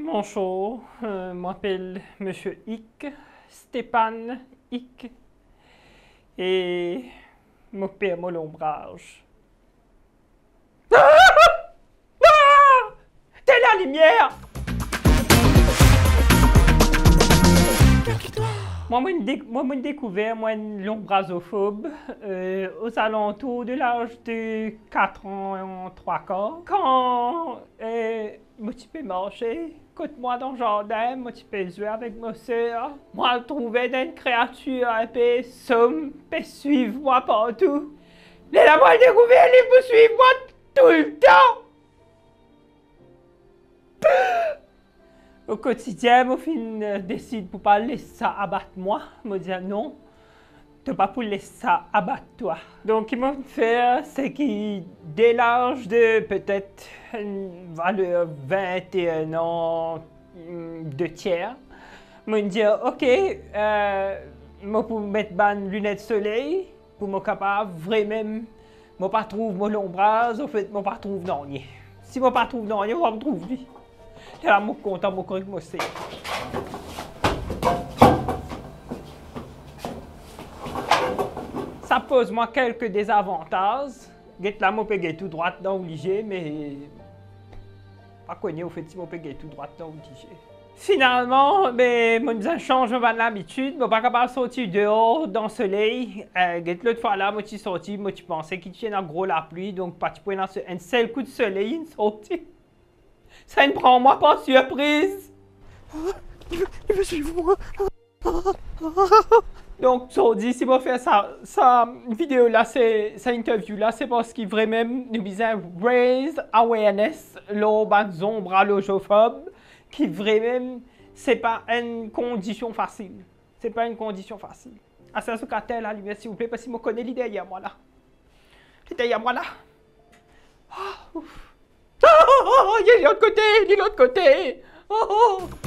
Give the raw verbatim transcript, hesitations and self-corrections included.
Bonjour, euh, mo apel Misie Hick, Stéphane Hick, e mo per mo lonbraz. Ah! Ah! Tena limier! Mwa, mo'nn de-, mwa, mo'nn dekouver mwa enn lonbrazofob, euh, ozalantour de laz de kat an, trwa kar. Kan, euh, mo ti pe marse, kot mwa dan zardin, mo ti pe zwe avek mo ser, mwa trouve enn kreatir inpe som pe swiv mwa partou. Lerla mwa dekouver li pou swiv mwa toultan. O kotidien, mo finn, euh, desid pou pa les sa abat mwa. Mo dir, "Non, to pa pou les sa abat twa." Donk, ki mo fer, se ki de laz de petet enn valer vinteen an, mm, de tier, mo'nn dir, "Ok, euh, mo pou met bann linet soley pou mo kapav vremem, mo pa trouv mo lonbraz, anfet, mo pa trouv nanye. Si mo pa trouv nanye, mo pa trouv li." Lerla mo kontan, mo koz ek mo ser. Sa poz mwa kelke dezavantaz. Get la, mo pe gete tou drwat dan ou lizie, me pa kone, anfet, si mo pe gete tou drwat dan ou lizie. Finalman, be, mo bizin sanz mo bann labitid, mo pa kapav sorti deor dan soley. Eh, get, lot fwa la, mo ti sorti, mo ti panse ki ti ena gro lapli, donk pa ti pou ena se-, enn sel kout soley inn sorti. Sa inn pran mwa par sirpriz. Li pe, li pe swiv mwa. Donk, zordi, si mo fer sa, sa video la, se, sa interview la, se parski vremem nou bizin raise awareness lor bann zonbralozofob, ki vremem, se pa enn kondision fasil. Se pa enn kondision fasil. Aster zot kapav tir lalimier, silvouple, parski mo kone li deryer mwa la. Li deryer mwa la. Ah, ouf. Ah, oh, oh, oh, li lot kote, li lot kote. Oh, oh.